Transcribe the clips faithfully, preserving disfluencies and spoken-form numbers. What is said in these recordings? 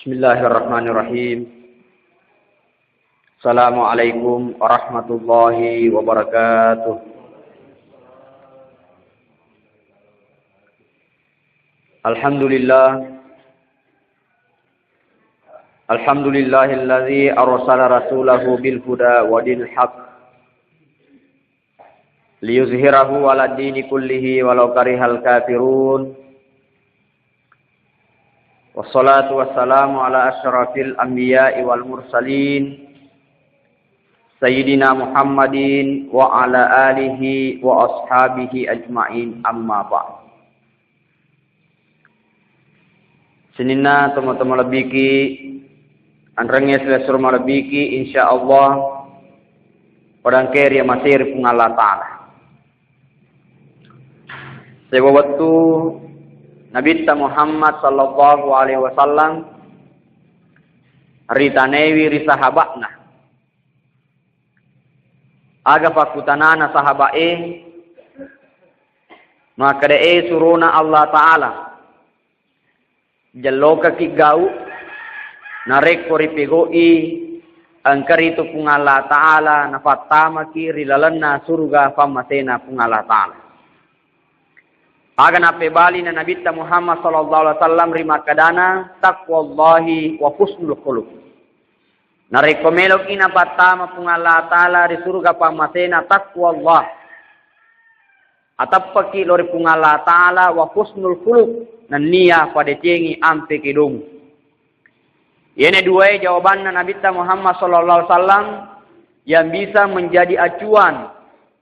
Bismillahirrahmanirrahim. Assalamualaikum warahmatullahi wabarakatuh. Alhamdulillah. Alhamdulillahilladzi arsala rasulahu bil huda wa dinil haq liyuzhirahu ala dini kullihi walau karihal kafirun. Wassalatu wassalamu ala asyrafil anbiya'i wal mursalin, Sayyidina Muhammadin wa ala alihi wa ashabihi ajma'in, amma ba'd. Sininna tomatoa malebbiki, anrengnge silessureng malebbiki, insya Allah padangke ri amaseri Puang Allah Ta'ala. Sewwa wettu Nabitta Muhammad sallallahu alaihi wasallam ritanaiwi ri sahaba'na. Aga pakkutanana sahaba'e, makkedae surona Allah Ta'ala, jellokaki gau, narekko ripego'i engka ritu Puang Allah Ta'ala nafattamaki ri lalenna suruga pammasena Puang Allah Ta'ala. Aga nappebalina Nabitta Muhammad sallallahu alaihi wasallam ri makkedana, "Taqwallahi wa husnul khuluq." Narekko meloki napattama Puang Allah Ta'ala ri suruga pammasena, taqwallah. Ateppeki lao ri Puang Allah Ta'ala, wa husnul khuluq, nennia padecengi ampe kedomu. Iyena duae jawabanna Nabitta Muhammad sallallahu alaihi wasallam yang bisa menjadi acuan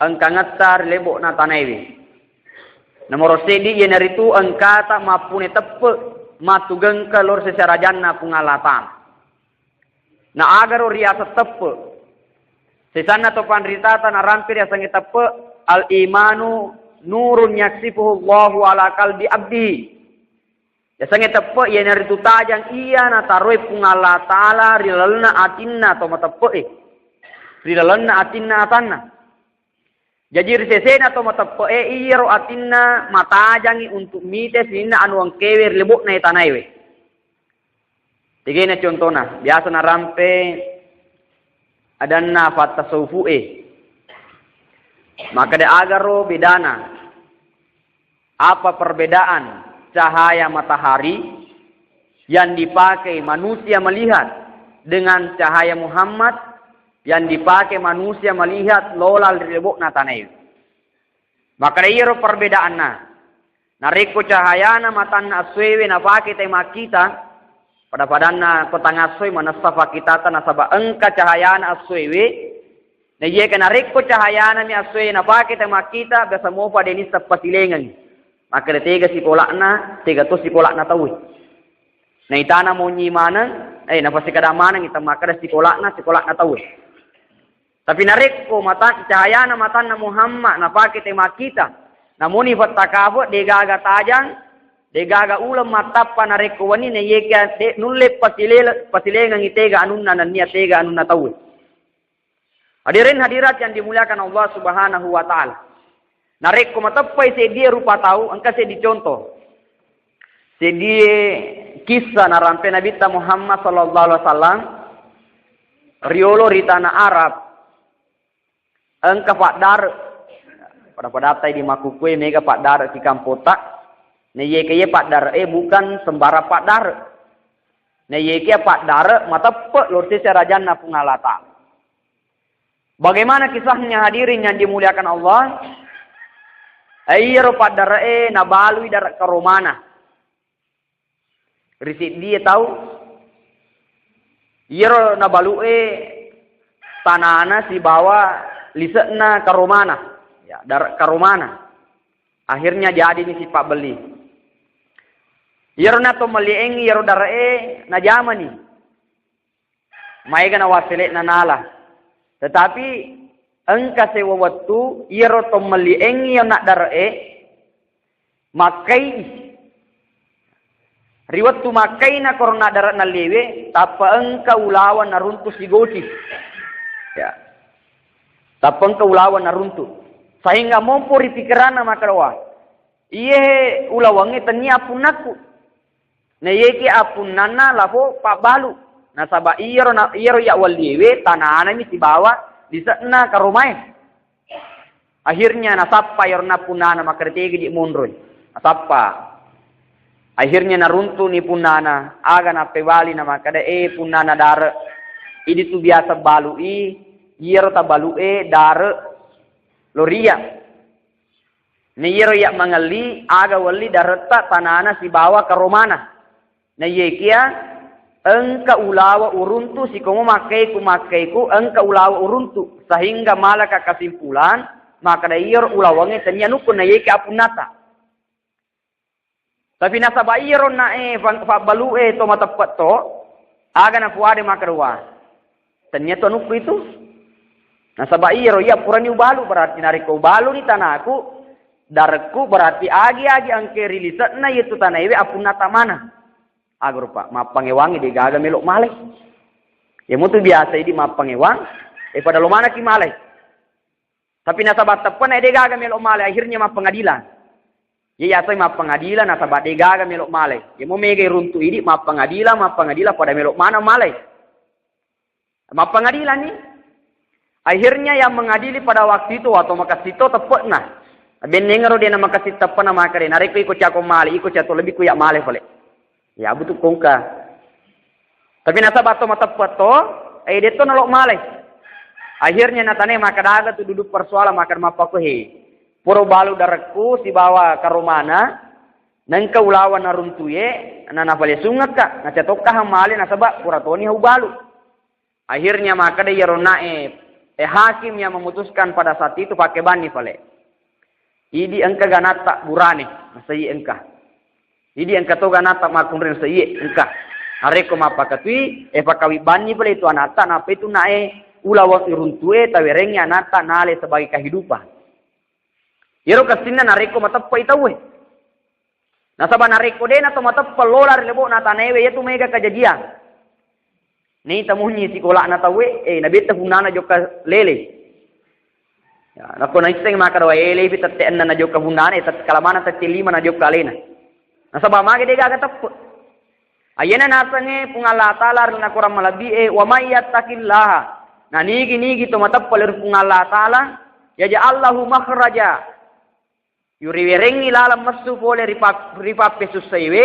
engkangetta ri lebo'na tanaewe. Nomoro seddi iyanaritu engkata mappune teppe mattugengka lao ri sese arajanna Puang Allah Ta'ala. Na agaro riaseng teppe. Sesanna to panritata narampe riasengnge teppe, al-imanu nurun yaksifuhu Allahu ala qalbi abdi. Yasengnge teppe iyanaritu tajang iya nataroe Puang Allah Ta'ala ri lalenna atinna to mateppe'e. Ri lalenna atinna atanna. Jaji ri sesena to mateppe'e iyaro atinna matajangi untuk mite sininna anu engkewe ri lebo'na e tanaewe. Tegena contona, biasa narampe adanna fattasawufu'e. Makkeda agaro bedana. Apa perbedaan cahaya matahari yang dipakai manusia melihat dengan cahaya Muhammad yang dipakai manusia melihat lolal ri lebo'na tanae? Makkeda iyaro perbedaanna. Narekko cahayana matanna essoewe napake tau makkita, pada-padanna ko tangassoi manessa fakkitata nasaba engka cahayana essoewe, na iyae narekko cahayanami essoe napake tau makkita, biasa mopa de nisseng pasilengengngi. Makkeda tega sikola'na, tega to sikola'na tauwe. Naitana monyi maneng, eh, napasikada maneng ita makkeda sikola'na, sikola'na tauwe. Tapi narekko mata, cahayana matanna Muhammad napake tau makkita, namuni fattakafe, degaga tajang, degaga uleng mattappa narekko wenni, na iyakia de nulle pasilele-, pasilengengngi tega anunna nennia tega anunna tauwe. Hadirin hadirat yang dimuliakan Allah Subhanahu wa Ta'ala. Narekko mateppai seddie rupa tau, engka seddi contoh. Seddie kissa narampe Nabitta Muhammad sallallahu alaihi wasallam riolo ri tanah Arab. Engka paddare. Pada-padatai di makkukue mega paddare ki kampota. Na iyakiye paddare e bukan sembarang paddare. Na iyakiya paddare mateppe lao ri sese arajanna Puang Allah Ta'ala. Bagaimana kisahnya hadirin yang dimuliakan Allah? Eh, iyaro paddare'e nabalui dare' karomana. Ri seddie tau, iyaro nabalu'e tanana sibawa lise'na karomana, ya, dare' karomana. Akhirnya jadini sipabbelli. Iyaro nato melli'engngi iyaro dare'e najamani. Maega nawassele'na nala. Tetapi engka sewa wettu iyaro to melli'engngi iyaro naddare'e makkai. Ri wettu makkaina korona dare' nallewe, tappa engka ulaweng naruntu sigoci. Ya. Tappa engka ulaweng naruntu. Sehingga mompo ri pikiranna makkeda, "Wah, iye ulawengnge tennia appunnakku." Na iyakiya appunnanna lafo pabbalu. Nasaba iyaro na, iyaro iya walliewe tananami sibawa lise'na karomae. Akhirnya nasappa iyaro na punnana makkeda tegi di monroi. Nasappa. Akhirnya naruntu'ni punnana, aga nappebali na makkeda, "Eh, punnana dare, idi tu biasa balu'i, iyaro tabalu'e dare loria." Na iyaro iya mangelli, aga welli daretta tanana sibawa karomana. Na iyakiya engka ulawa uruntu sikomo makkaiku, makkaiku engka ulawa uruntu, sehingga malaka kesimpulan makkeda iyaro ulawangnge tennia nukku na iyakiya apunnata. Tapi nasaba iyaro nae fa-, fabbalu'e to mateppe' to, aga napuade makkeda wa. Tennia to anukku itu. Nasaba iyaro iya purani ubalu, berarti narekko ubaluni tanaku, darekku, berarti agi-agi engke ri lise'na iyatu tanaewe apunnata maneng. Aga rupa, mappangewangi degaga melo malai. Iya mutu biasa idi mappangewang, e pada lo manaki malai. Tapi nasaba teppe'na degaga melo malai, akhirnya mappengadilan. Iya yaseng mappengadilan nasaba degaga melo malai. Iya mo mega runtu idi mappengadilan, mappengadilan pada melo maneng malai. Mappengadilan ni. Akhirnya yang mengadili pada waktu itu, atau makessing to teppe'na. Bennengero de na makessing teppe'na makkeda, narekko iko cako male, iko cako lebbi ku ya male pale. Ya butuh kongka. Tapi nasaba to mateppe' to, eh, de to nalo male. Akhirnya natane makkeda aga tu duduk persoalan makkeda mappakohe. Pura balu darekku sibawa karomana, nengka ulawa naruntuye, na nafalesungekka, nacatokka male nasaba pura toni ubalu. Akhirnya makkeda iyaro nae, eh, hakim yang memutuskan pada saat itu, pakkebanni pale. Idi engka ganatta burane, nasai engka. Idi engka to ganatta makkunrai, nasai engka. Narekko mappakatui, eh, pakawibbanni pale itu anatta, nappa itu nae ulaweng iruntue, tawerengi anatta nale sebagai kehidupan. Iyaro kessinna narekko mateppe'i tauwe. Nasaba narekko de'na to mateppe' lola ri lebo'na tanaewe, iyatu mega kajajiang. Naita munyi sikola'na tauwe, eh, nabetta punnana jokka lele. Ya, nakko naisseng makkeda, "Wa, ele pi tette enna najokka punnana, eh, tet-, kalamana tette lima najokka alena." Nasaba mage degaga teppe'. Ayena nasengnge Puang Allah Taala ri nakorang malebbi e, "Wa may yattaqillaha." Nanigi-nigi to mateppe' ri Puang Allah Taala, "Yaj'al lahu makhraja." Yuriwerengngi laleng messu pole ri pa-, ri pappesussaiwe,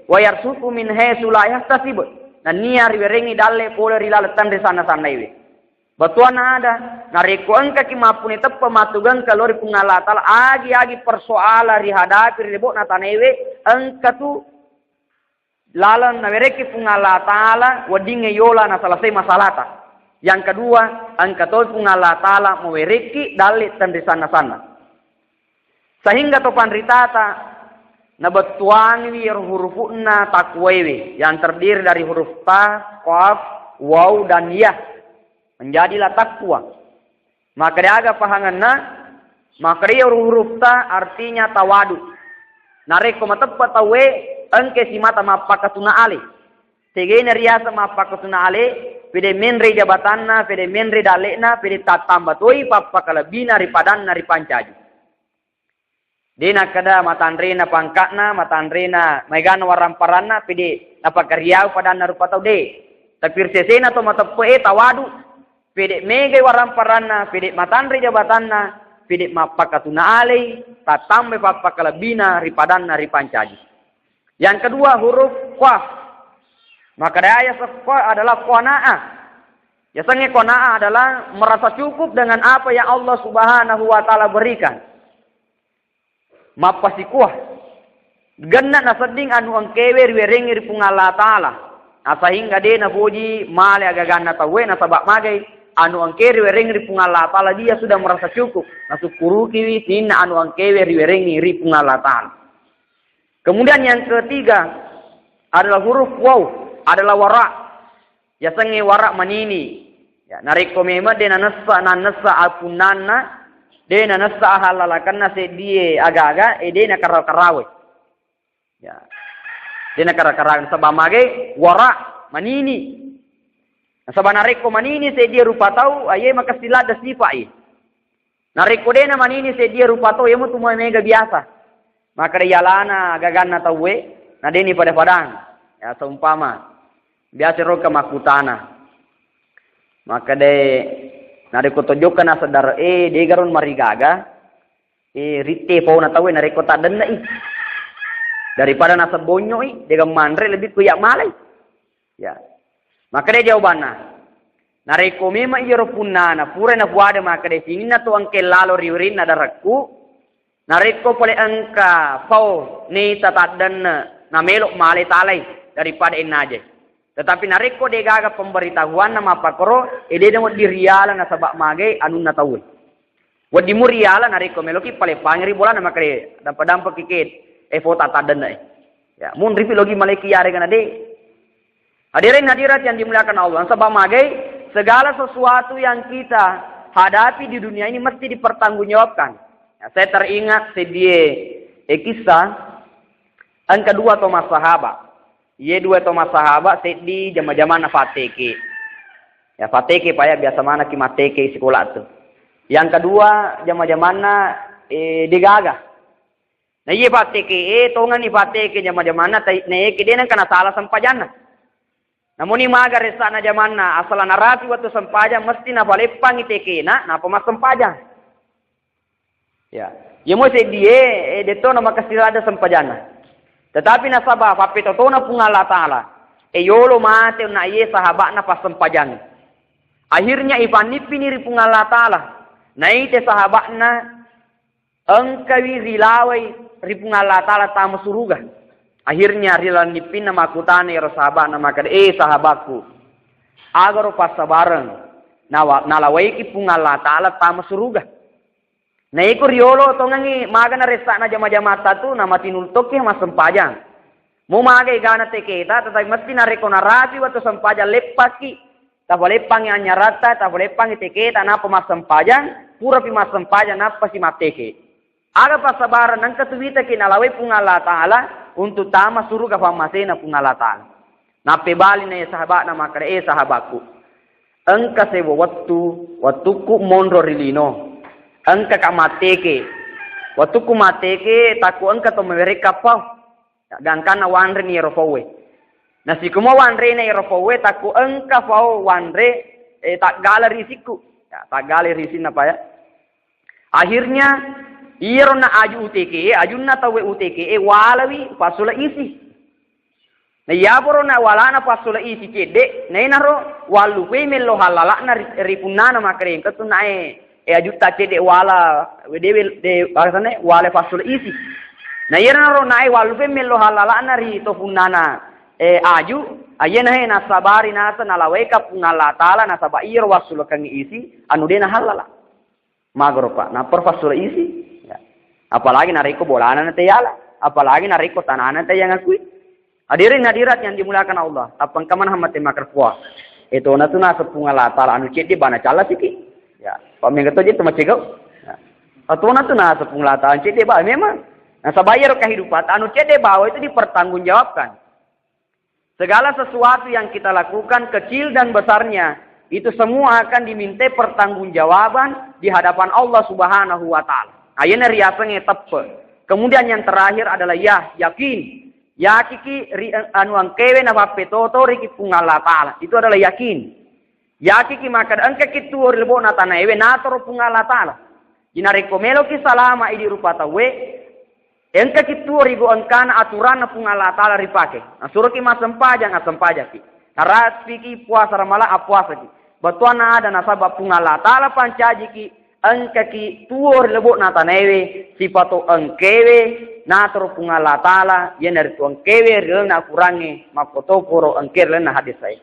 "Wa yarzuqhu min haitsu la yahtasib." Nennia riwerengngi dalle pole ri laleng tenre sanna-sannaiwe. Bettuanna ada, narekko engkaki mappune teppe' mattugengka lao ri Puang Allah Taala, agi-agi persoalan rihadapi ri lebo'na tanaewe, engka tu laleng nawerekki Puang Allah Taala weddingnge yola naselesai masalata. Yang kedua, engka toi Puang Allah Taala mawerekki dalle tenri sanna-sanna. Sehingga to panritata nabettuangiwi ero hurufu'na takwaewe yang terdiri dari huruf ta, qaf, waw, dan ya. Menjadilah takwa. Makkeda aga pahangenna? Makkeda iya huruf ta artinya tawadu. Narekko mateppe' tauwe, engke simata mappakatuna ale. Tegena riaseng mappakatuna ale, pede menre jabatanna, pede menre dalle'na, pede tattamba toi pappakalebbina ri padanna ripancaju. De nakkeda matanrena pangka'na, matanrena maegana waramparanna, pede napakariau padanna rupa tau, de. Tapi ri sesena to mateppe'e tawadu, pede megai waramparanna, pede matanre jabatanna, pede mappakatuna alei, tattambai pappakalebbina ri padanna ripancaji. Yang kedua, huruf qaf. Maka daya sefa adalah qanaah. Yasengnge qanaah adalah merasa cukup dengan apa yang Allah Subhanahu wa Ta'ala berikan. Mappasikuah. Genna nasedding anu engkewe riwerengngi ri Puang Allah Ta'ala. Nasahingga de napoji male agaganna tauwe, nasaba magai anu engke riwerengngi ri Puang Allah Ta'ala, dia sudah merasa cukup. Nasukkurukiwi sininna anu engkewe riwerengngi ri Puang Allah Ta'ala. Kemudian yang ketiga adalah huruf waw, adalah wara. Yasengnge wara manini. Ya, narekko memang de nanessa, nanessa apunnanna, de nanessa ahallalakenna seddie aga-aga, e de nakara-karawe. Ya. De nakara-karawe, nasaba magai wara manini. Nasaba narekko manini seddie rupa tau, aye makessing ladde sifa'i. Narekko de namanini seddie rupa tau, iyamo tu mega biasa. Makkeda iyalana gaganna tauwe, na deni pada-padang. Ya, seumpama biasa ro ka makkutana. Makkedai, narekko tojokka naseng dare'e, degaro marigaga, eh, ritte pauna tauwe narekko taddenne'i. Daripada naseng bonnyoi, dega manre lebih ku iya malai. Ya. Makkedai jawabanna. Narekko memang iyaro punnana, pura napuada makkedai sininna to engke lalo ri wirinna darekku, narekko pole engka pau neta taddenne, namelo male talai daripada ennajai. Tetapi narekko degaga pemberitahuanna mappakoro, e de wedding riala nasaba magai anunna tauwe. Wedding mu riala narekko meloki paleppangi ri bolana makkeda dampa-dampaki ke, e fota taddenne. Ya, munripi logi maleki yarega na de. Hadirin hadirat yang dimuliakan Allah, sebab magai segala sesuatu yang kita hadapi di dunia ini mesti dipertanggungjawabkan. Ya, saya teringat sedie, eh, kisah engka dua to massahaba. Iye dua to massahaba seddi jama-jamanna fatteke. Ya fatteke paya biasa manaki matteke sikola tu. Yang kedua jama-jamanna, eh, degaga. Na iye fatteke e, tongenni fatteke jama-jamanna, tai-, naeke de nengka nasala sempajanna. Namuni maga ressana jamanna, asala narapi wettu sempajang, mesti napaleppangi tekena, napa massempajang. Ya. Iya mo seddie, eh, detto na makessing ladde sempajanna. Tetapi nasaba pappetotona Puang Allah Ta'ala, e yolo mate na iye sahaba'na passempajang. Akhirnya ipannippini ri Puang Allah Ta'ala. Naite sahaba'na engkawi rilawai ri Puang Allah Ta'ala tama suruga. Akhirnya ri laleng nippinna makkutana ero sahaba'na makkeda, "Eh sahabakku, agaro passabareng nawa-, nalawaiki Puang Allah Ta'ala tama suruga?" Na iko riolo tongengi maga naressana jama-jamata tu namatinulu tokki massempajang. Mu maga egana teketa, tetapi mesti narekko narapi wettu sempajang leppakki. Tapaleppangi anyaratta, tapaleppangi teketa, nappa massempajang, purapi massempajang, nappa si matteke. Aga passabareng engka tu witaki nalawai Puang Allah Ta'ala untuk tama suruga pammasena Puang Allah Ta'ala. Nappebali na sahaba'na makkeda, "Eh sahabakku, engka sewa wettu, wettukku monro ri lino. Engka ka matteke. Wettukku matteke, takku engka to mewerekka pau." Gangkanna wanreni ero pauwe. Nasikumua wanrena ero pauwe, takku engka pau wanre, eh, taggala risikku. Ya, taggala risinna pa ya. Akhirnya, iyaro na aju U T K E, ajunna tauwe U T K E, walawi passola isi. Na iyaporo na walana passola isi cedde, nainaro wallupei mello hallala'na ri, ri punnana makkeda engka tu nae, e, ajutta cedde wala, wedewe, de, bangsana wala passola isi. Na iyanaro nae wallupei mello hallala'na ri to punnana, e, aju, ayena he nasabari nasa nalaweka Puang Allah Ta'ala nasaba iyaro wassulekengngi isi, anu de nahallala. Magoro, Pak. Nappa fassula isi. Ya. Apalagi narekko bolana na teyala, apalagi narekko tanana teyangakui. Hadirin hadirat yang dimuliakan Allah, tappangkamana hammate makerpua. Etona tu naseng Puang Allah Ta'ala anu cedde bana calla siki. Ya, pamengka to je tu macegau. Ya. Etona tu naseng Puang Allah Ta'ala anu cedde ba memang. Nasaba iyaro kehidupan anu cedde bawa itu dipertanggungjawabkan. Segala sesuatu yang kita lakukan, kecil dan besarnya, itu semua akan dimintai pertanggungjawaban di hadapan Allah Subhanahu wa Ta'ala. Ayana riasengnge teppe. Kemudian yang terakhir adalah ya, yakin. Yakiki ri anu engkewe napappetoto riki Puang Allah Ta'ala. Itu adalah yakin. Yakiki makkeda engkaki tuo ri lebo'na tanaewe natoro Puang Allah Ta'ala. Jadi narekko meloki salama idi rupa tauwe, engkaki tuo ri go engkana aturanna Puang Allah Ta'ala ripake. Nasuroki massempajang, assempajaki. Narapiki puasa Ramalang, appuasaki. Bettuanna ada nasaba Puang Allah Ta'ala pancajiki, engkaki tuo ri lebo'na tanaewe, sipato engkewe natoro Puang Allah Ta'ala, iyanaritu engkewe ri lalenna Akorangnge, makkotoporo engke ri lalenna hadis sahih.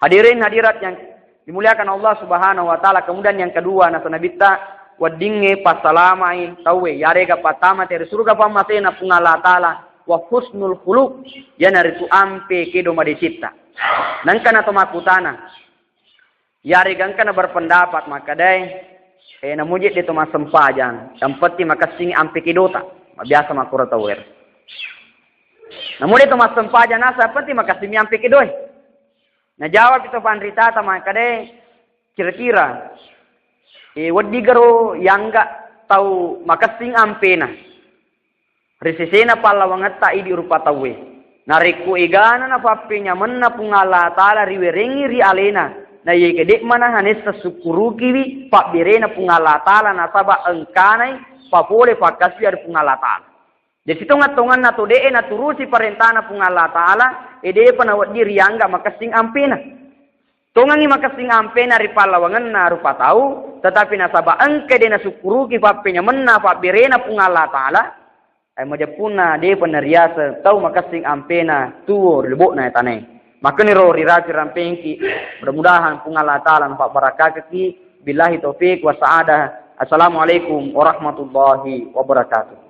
Hadirin hadirat yang dimuliakan Allah Subhanahu wa Ta'ala, kemudian yang kedua, nasa Nabitta, weddingnge passalamai tauwe, yarega pattama te ri suruga pammasena Puang Allah Ta'ala, wa husnul khuluq, iyanaritu ampe kedo madecitta. Nengka nato makkutana, yarega engka na berpendapat makkedai, eh, namuji de to massempajang, yang penting makessing ampe kedota. Biasa makkuro tauwe. Namu de to massempajang nasa, yang penting makessing ampe kedoe. Najawab itu panritata makkeda, kira-kira, eh, weddigaro yangga tau makessing ampena ri sesena pallawangetta idi rupa tauwe. Narekko egana na pappenyamenna Puang Allah Ta'ala riwerengngi ri alena, na iye kede' mana hanessa sukkurukiwi pabberena Puang Allah Ta'ala nasaba' engkanai papole pakkasiwiang ri Puang Allah Ta'ala. Jadi tonga-tonganna to de'e naturusi parentana Puang Allah Ta'ala, e de'pa nawedding riangga makessing ampena. Tongangngi makessing ampena ri pallawangenna rupa tau, tetapi nasaba' engka de' nasukkuruki pappenyamenna pabberena Puang Allah Ta'ala, eh, majeppunna de'pa nariaseng tau makessing ampena tuwo ri lebo'na tanae. Makkeniro rirapi rampengki, mudah-mudahan Puang Allah Ta'ala napabbarakakaki. Billahi taufiq wa sa'adah. Assalamualaikum warahmatullahi wabarakatuh.